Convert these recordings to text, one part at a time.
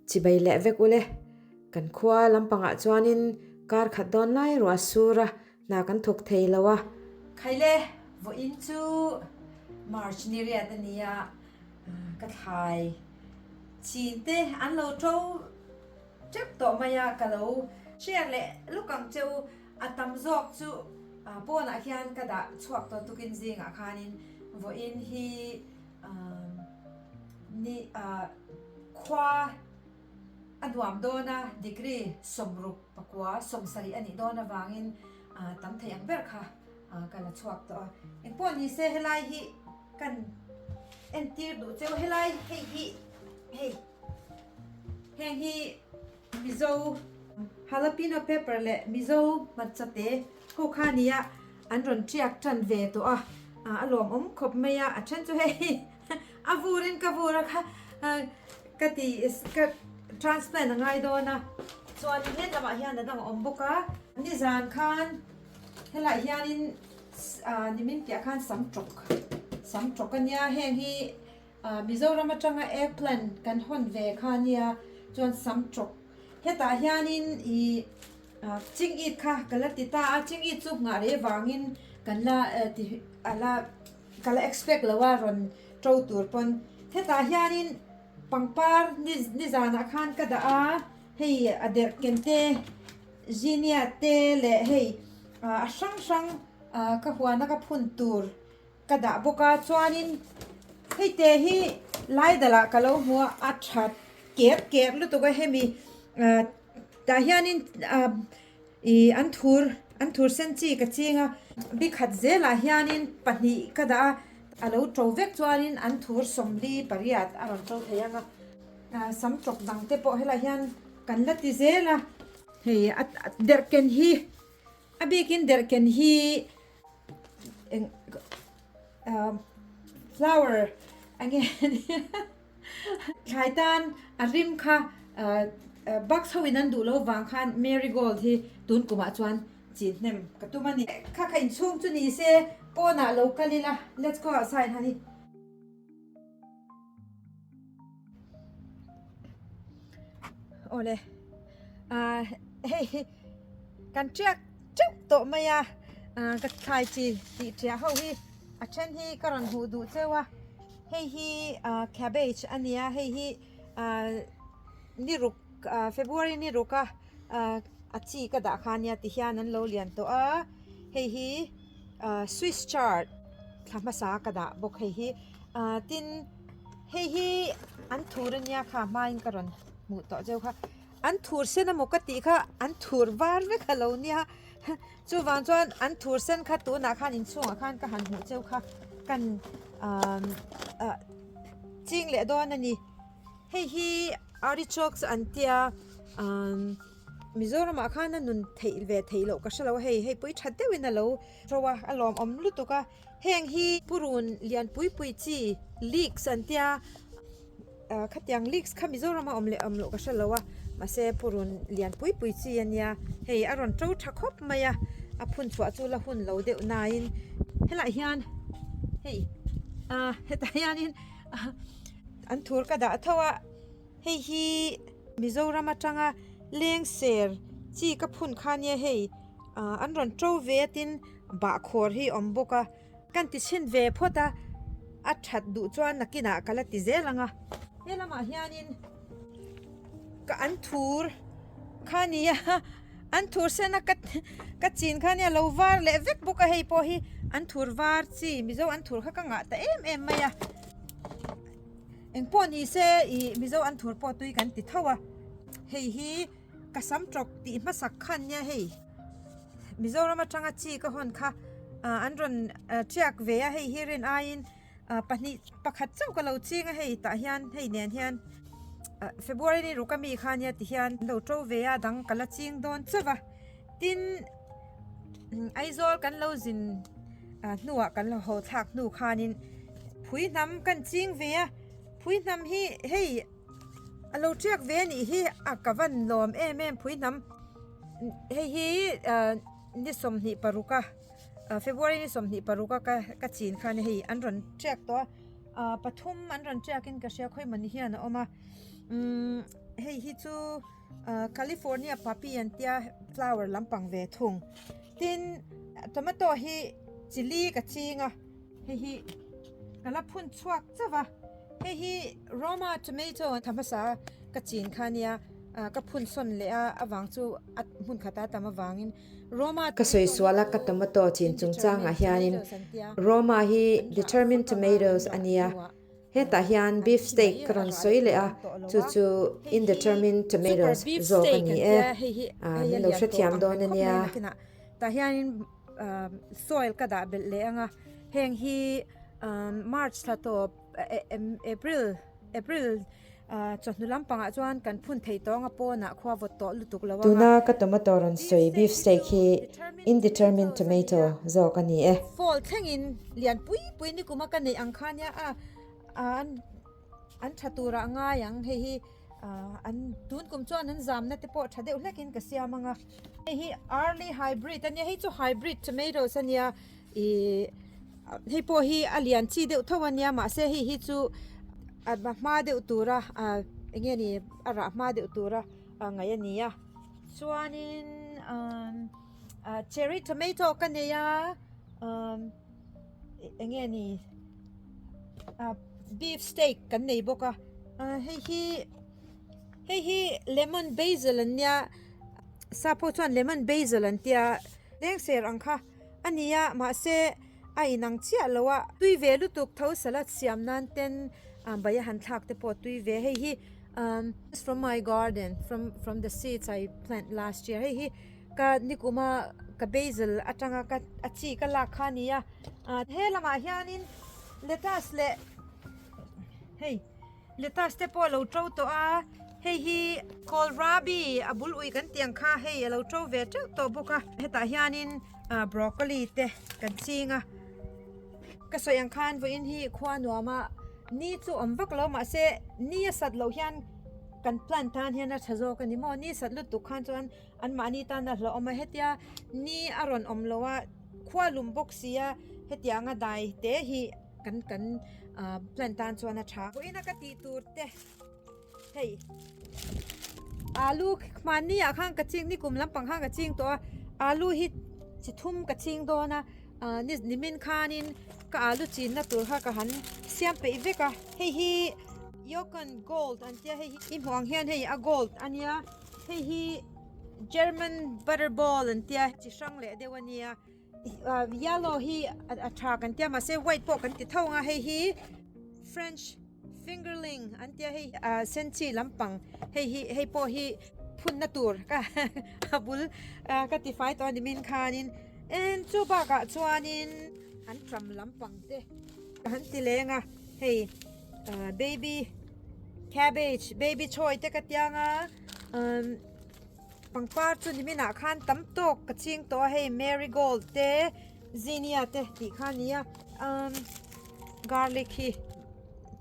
Chibai leh vek ule. Kan khua lampangah chuanin kar khat dawn lai ruah sur a, hna kan thawk thei lo a. Khaile, vawiin chu March ni riat a nia, ka thlai chin te an lo to teuh tawh mai a, ka lo share leh luk ang che u. A tam zawk chu pawnah hian ka dah chhuak tawh tukin zingah khanin vawiin hi ni khua a nuam dawn a, degree 60 pakua 70 a nih dawn avangin tam thei ang ber kha ka la chhuak tawh a. Engpawh ni se helai hi kan entir duh cheu helai hei hi hei heng hi Mizo jalapeno pepper leh Mizo hmarcha te ho kha nia an rawn tiak tan ve tawh a, a lawmawm khawp mai a, a then chu hei a vurin ka vur a kha ka ti ka transplant a ngai dawn a, chuan he lamah hian a dang a awm bawk a, nizan khan helaiah hianin nimin piah khan sam tawk sam tawk a nia heng hi. Mizoram atanga eggplant kan hawn ve kha nia chuan sam tawk hetah hianin ih ching it kha ka la ti ta a ching it chu nghah reh vangin kan la ti a la ka la expect lo a rawn to tur pawn hetah hianin pangpar ni nizanah khan ka dah a hei a derh ken te zinnia te leh hei a hrang hrang ka huana ka phun tur. Ka dah bawk a, chuanin hei te hi lai dalah ka lo hmu a, a tha ker ker lutuk a hemi ah tah hianin ah ih an thur an thur sen chi ka ching a, bikhat zelah hianin pahnih ka dah a, a lo to vek chuanin an thur 48 a rawn to thei ang a, ah sam tawk dang te pawh helaiah hian kan la ti zel a, hei a derhken hi a bikin derhken hi. Eng flower enge thlai tan a rim kha bugs ho in an duh loh vang khan marigold hi tun kumah chuan chin hnem ka tum a ni. Kha kha inchhung chu ni se pawnah lo kal ila let's go outside honey. Awle ah hei hi kan tiak teuh tawh mai a ah ka thlai chi tih tiah ho hi a then hi ka rawn hmuh duh cheu a hei hi ah cabbage a nia hei hi ah ni ruk ah February ni ruk a ah a chi ka dah kha ania ti hian an lo lian tawh a hei hi ah swiss chard thla hmasa ka dah bawk hei hi. Ah tin hei hi an thur ania kha hmain ka rawn hmuh tawh zeuh kha an thur sen emaw ka tih kha an thur var vek a lo nia chuvang chuan an thur sen kha tunah khan inchhungah khan ka han hmuh cheu kha kan ah ching leh dawn a ni hei hi artichokes an tia ah Mizoramah khan a nun theih ve theih loh ka hre lo a hei hei pui tha deuhin a lo ro a a lawmawm lutuk a. Heng hi purun lian pui pui chi leeks an tia ah khatiang leeks kha Mizoram a awm leh awm loh ka hre lo a mahse purun lian pui pui chi a nia hei a rawn to tha khawp mai a a phun chhuah chu la hun lo deuh nain helaiah hian hei ah hetah hianin an thur ka dah tho a hei hi Mizoram atanga leng ser chi ka phun kha nia hei ah an rawn to ve a tin. Bahkhawr hi awm bawk a, kan ti chhin ve phawt a, a that duh chuan nakinah ka la ti zel ang a. He lamah hianin ka an thur kha nia, an thur sen a ka ka chin kha nia lo var leh vek bawk a hei pawh hi an thur var chi Mizo an thur kha ka ngah ta em em mai a. Engpawh ni se ih Mizo an thur pawh tui kan ti tho a, hei hi. Ka sam tawk tih hmasak khan nia hei Mizoram atanga chi ka hawn kha an rawn tiak ve a hei hi rin aiin pahnih pakhat chauh ka lo ching a hei tah hian hei nen hian February ni ruk ami kha nia ti hian an lo to ve a dang ka la ching dawn chauh a tin Aizawl kan lo zin hnuah kan lo haw thlak hnu khanin phui hnam kan ching ve a phui hnam hi hei. A lo tiak ve a nih hi a ka van lawm em em phui hnam hei hi ah ni 26 a February ni 26 a ka ka chin khan hei an rawn tiak tawh a ah pathum an rawn tiak in ka hria khawi mawni hian a awm a umm. Hei hi chu California poppy an tia flower lampang ve thung. Tin, tomato hi chili ka ching a, hei hi ka la phun chhuak chauh a. Hei hi Roma tomato tha hmasa ka chin kha nia, ka phun sawn leh a avang chu a hmun khata tam avangin Roma Ka sawi sual a ka tomato chin chungchangah hianin Roma hi determined tomatoes a nia. Hetah hian beef steak ka rawn sawi leh a, chu chu indetermined tomatoes zawk a ni e. Min lo hrethiam dawn a nia. Tah hianin soil ka dah belh leh ang a, heng hi March thla tawp April April chawhnu lampangah chuan kan phun thei tawng a pawnah khua vawt tawh lutuk lo ang a. Tuna ka tomato rawn sawi beef steak hi indetermined tomato zawk a ni e. Fall thlengin lian pui pui ni kuma ka neih ang kha nia a an an tha turah a ngai ang hei hi an tun kum chuan an zamna te pawh tha deuh hlekin ka siam ang a. Hei hi early hybrid a nia hei chu hybrid tomatoes a nia Ih hei pawh hi a lian chi deuh tho a nia mahse hei hi chu a hma deuh tura ah eng nge ni a rah hma deuh tura ngaih a ni a chuanin ah cherry tomato ka nei a ah eng nge ni ah beef steak kan nei bawk a ah hei hi hei hi lemon basil an nia sap ho chuan lemon basil an tia lengser ang kha. A nia, mahse a inang chiah lo a. Tui ve lutuk tho salad siam nan ten bai a han thlak te pawh tui ve. Hei hi from my garden from from the seeds I plant last year hei hi ka nikuma ka basil atanga ka a chi ka lak kha a nia. He lamah hianin lettuce leh hei. Lettuce te pawh a lo to tawh a, hei hi kohlrabi a bul ui kan tih ang kha hei a lo to ve teuh tawh bawk a, hetah hianin broccoli te kan ching a, ka sawi ang khan vawiin hi khua nuam a, ni chu awm vak lo mahse ni a sat loh hian kan plant tan hian a tha zawk a ni maw, ni sat lutuk khan chuan anmahni tan a hlauhawm a, hetia ni a rawn awm lo a khua lum bawk si a hetianga dai te hi. Kan kan plant tan chuan a tha. Vawiin a ka tih tur te hei alu hmanni ah khan ka ching nikum lampang khan ka ching tawh a alu hi chi thum ka ching dawn a ni nimin khanin ka alu chinna tur kha ka han siam peih vek a hei hi yukon gold an tia hei hi i hmuh ang hian hei a gold a nia hei hi German butterball an tia chi hrang leh deuh a nia. Yellow hi a tha kan tia mahse white pawh kan ti tho ang a hei hi French fingerling an tia hei sen chi lampang hei hi hei pawh hi phunna tur ka a bul ka ti fai tawh a ni min khanin en chu bakah chuanin an tram lampang te han ti leng a hei baby cabbage baby choy te ka tiang a. Pangpar chu niminah khan tam tawk ka ching tawh a hei marigold te zinnia te tih kha a ni a umm garlic hi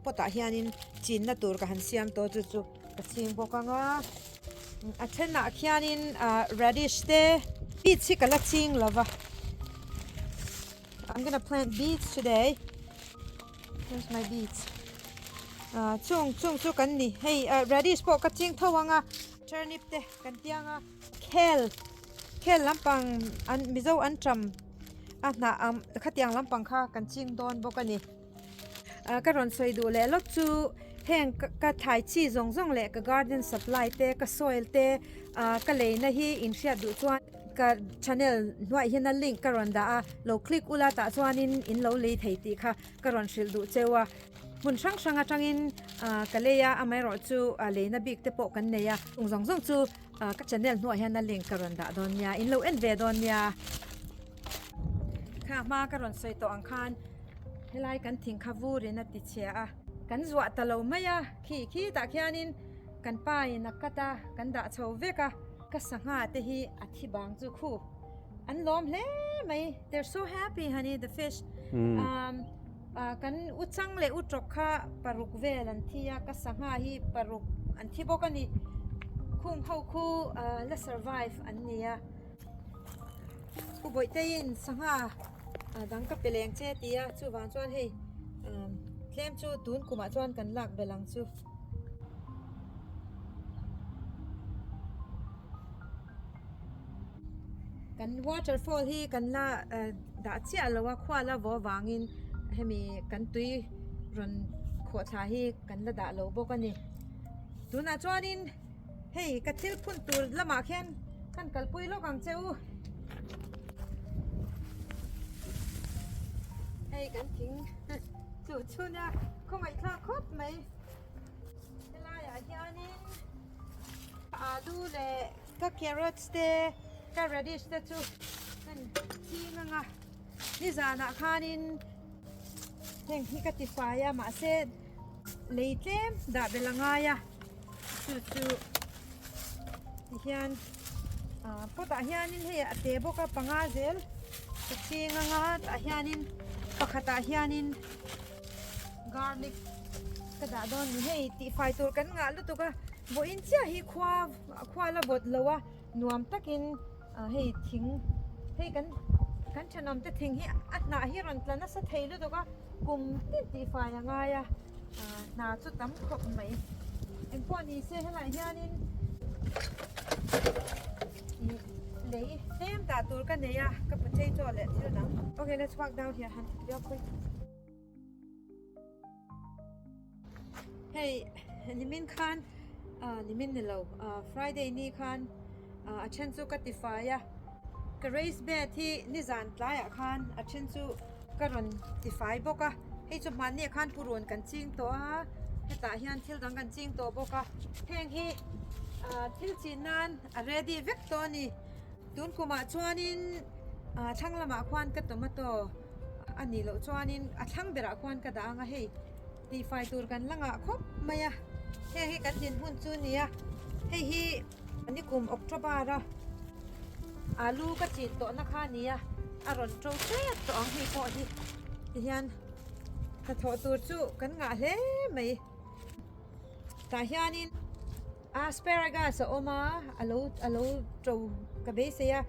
pot ah hianin chinna tur ka han siam tawh chu chu ka ching bawk ang a a thenah khianin ah radish te beets hi ka la ching lo va I'm gonna plant beets today where's my beets ah chung chung chu kan ni hei ah radish pawh ka ching tho ang a. Turnip te kan tiang a, khel khel lampang an mizo an ṭam a hnah ang khatiang lampang kha kan ching dawn bawk a ni. Ah ka rawn sawi duh leh lawk chu heng ka thlai chi zawng zawng leh ka garden supply te ka soil te ah ka leina hi inhriat duh chuan ka channel hnuaiah hian a link ka rawn dah a lo click ula tah chuanin in lo lei thei tih kha ka rawn hrilh duh cheu a. Hmun hrang hrang atangin ka lei a, amaherawhchu leina bik te pawh kan nei a, chung zawng zawng chu ka channel hnuah hian a link ka rawn dah dawn nia, in lo en ve dawn nia. Kha hma ka rawn sawi tawh ang khan helai kan thing kha vurin a ti chhia a, kan zuah ta lo mai a, khi khi tah khianin kan pa in a cut a, kan dah chho vek a, ka sangha te hi a thi bang chu khu an lawm hle mai, they're so happy honey the fish. Kan u chang leh u tawk kha paruk vel an thi a, ka sangha hi paruk an thi bawk a ni. Khung ho khu la survive an ni a. U Bawihteiin sangha dang ka pe leng che ti a, chuvang chuan hei tlem chu tun kumah chuan kan lak belh ang chu. Kan waterfall hi kan la dah chiah lo a, khua la vaw vangin hemi kan tui rawn khawh thla hi kan la dah lo bawk a ni. Tunah chuanin hei ka thil phun tur lamah khian kan kalpui lawk ang che u. Hei kan thing chu chu nia khawngaihthlak khawp mai. Helaiah hianin alu leh ka carrots te ka radish te chu kan ching ang a nizanah khanin heng hi ka ti fai a mahse lei tlem dah belh a ngai a chu chu tihian ah pot ah hianin hei a te bawk a panga zel ka ching ang a tah hianin pakhatah hianin. Garlic ka dah dawn ni hei tihfai tur kan ngah lutuk a vawiin chiah hi khua khua la vawt lo a nuam takin ah hei thing hei kan kan thenawm te thing hi a hnah hi rawn tla nasa thei lutuk a kum tin tihfai a ngai a ah hna chu tam khawp mai engpawh ni se helaiah hianin ih lei tlem dah tur ka nei a ka potato leh thil dang okay let's walk down here han real quick. Hei nimin khan ah nimin ni lo ah Friday ni khan ah a then chu ka ti fai a ka raise bed hi nizan tlaiah khan a then chu ka rawn ti fai bawk a hei chu hmanni ah khan purun kan ching tawh a hetah hian thil dang kan ching tawh bawk a heng hi ah thil chin nan a ready vek tawh a ni tun kumah chuanin ah thlang lamah khuan ka tomato. A nih loh chuanin a thlang berah khuan ka dah ang a hei tihfai tur kan la ngah khawp mai a heng hi kan dinhmun chu a ni a hei hi nikum October a alu ka chin tawhna kha a ni a a rawn to tep tawh ang hei pawh hi tihian hnathawh tur chu kan ngah hle mai tah hianin. Asparagus a awm a, a lo a lo to ka beisei a.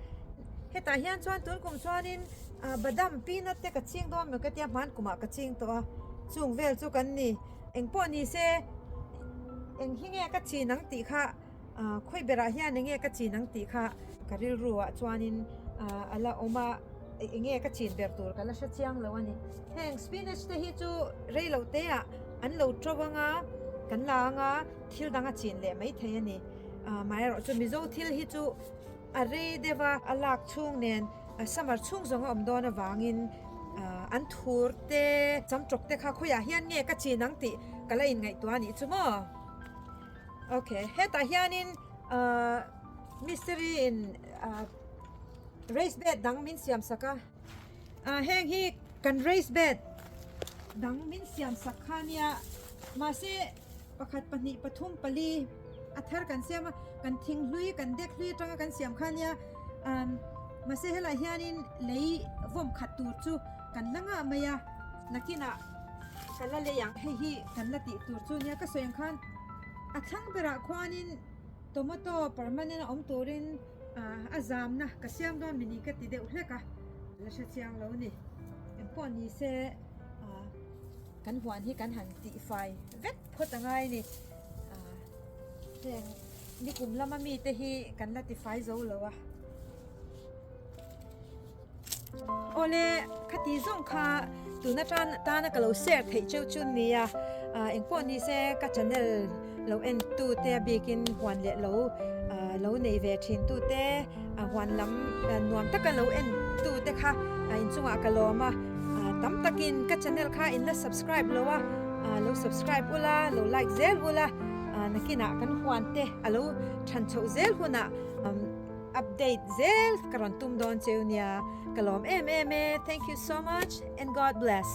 Hetah hian chuan tun kum chuanin ah badam peanut te ka ching dawn maw ka tia hman kumah ka ching tawh a, chung vel chu kan ni. Engpawh ni se eng hi nge ka chin ang tih kha ah khawi berah hian eng nge ka chin ang tih kha ka rilru ah chuanin ah a la awm a, eng nge ka chin ber tur ka la hre chiang lo a ni. Heng spinach te hi chu rei lo te ah an lo to ang a, kan la ang a. Thil dang a chin leh mai thei a ni. Amaherawh chu Mizo thil hi chu a rei deuh a, a lak chhung nen summer chhung zawng a awm dawn avangin an thur te, chamtawk te kha khawiah hian nge ka chin ang tih ka la inngaihtuah a nih chu maw? Ok, hetah hianin mistiri in raised bed dang min siam sak a. Heng hi kan raised bed dang min siam sak kha nia mahse Pakhat, pahnih, pathum, pali a thar kan siam a, kan thing hlui, kan dek hlui atanga kan siam kha nia. Umm mahse helaiah hianin lei vawm khat tur chu kan la ngah mai a, nakinah ka la lei ang. Hei hi kan la tih tur chu nia ka sawi ang khan a thlang berah khuanin tomato permanent a awm turin a zamna ka siam dawn mini ka ti deuh hlek a, la hre chiang lo ni. Engpawh ni se. Kan huan hi kan han tihfai vek phawt a ngai a ni. Heng nikum lama mite hi kan la tifai zo lo a. Awle, khati zawng kha tuna tan tana ka lo share theih cheu chu nia. Engpawh ni se ka channel lo en tu te a bikin huan leh lo lo nei ve thin tu te huan lam nuam taka lo en tu te kha inchungah ka lawm a. Tam takin ka channel kha in la subscribe lo a, lo subscribe ula, lo like zel ula, nakinah kan huan te a lo than chhoh zel hunah update zel ka rawn tum dawn cheu nia. Ka lawm em em e. Thank you so much and God bless.